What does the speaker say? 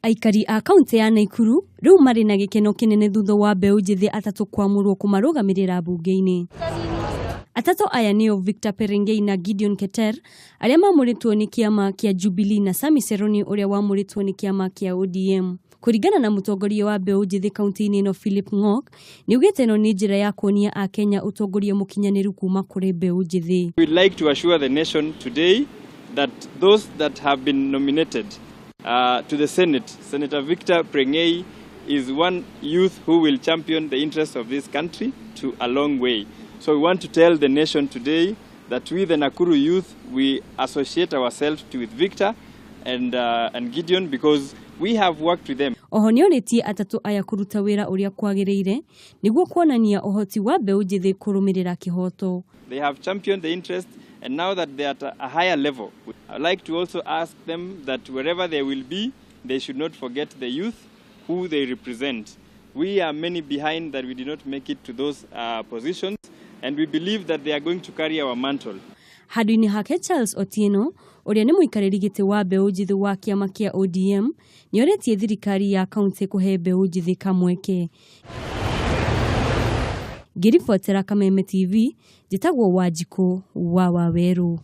Aikari a kaunti ya Naikuru rĩu marĩ na gĩkeno kĩnene thutha wa mbeũ njĩthĩ atatũ kwamũrwo kũmarũgamĩrĩra mbunge-inĩ. Atatũ aya nĩo Victor Perengei na Gideon Keter arĩa mamũrĩtwo nĩ kĩama kĩa Jubilee na Sami Seroni ũrĩa wamũrĩtwo nĩ kĩama kĩa ODM. Kũringana na mũtongoria wa mbeũ njĩthĩ kaunti-inĩ ĩno Philip Ng'ok, nĩaugĩte ĩno nĩ njĩra ya kuonia Akenya ũtongoria mũkinyanĩru kuma kũrĩ mbeũ njĩthĩ. We'd like to assure the nation today that those that have been nominated to the Senate, Senator Victor Prengei is one youth who will champion the interests of this country to a long way. So we want to tell the nation today that we, the Nakuru youth, we associate ourselves with Victor and Gideon because we have worked with them. Oho nĩorĩtie atatũ aya kũruta wĩra ũrĩa kwagĩrĩire nĩguo kuonania ũhoti wa mbeũ njĩthĩ kũrũmĩrĩra kĩhoto. They have championed the interest, and now that they are at a higher level, I'd like to also ask them that wherever they will be, they should not forget the youth who they represent. We are many behind that we did not make it to those positions, and we believe that they are going to carry our mantle. Handũ-inĩ hake Charles Otieno ũrĩa nĩ mũikarĩri gĩtĩ wa mbeũ njĩthĩ wa kĩama kĩa ODM nĩorĩtie thirikari ya kaunti kũhe mbeũ njĩthĩ kamweke. Ngĩribotera Kameme TV, njĩtagwo Wanjikũ wa Wawerũ.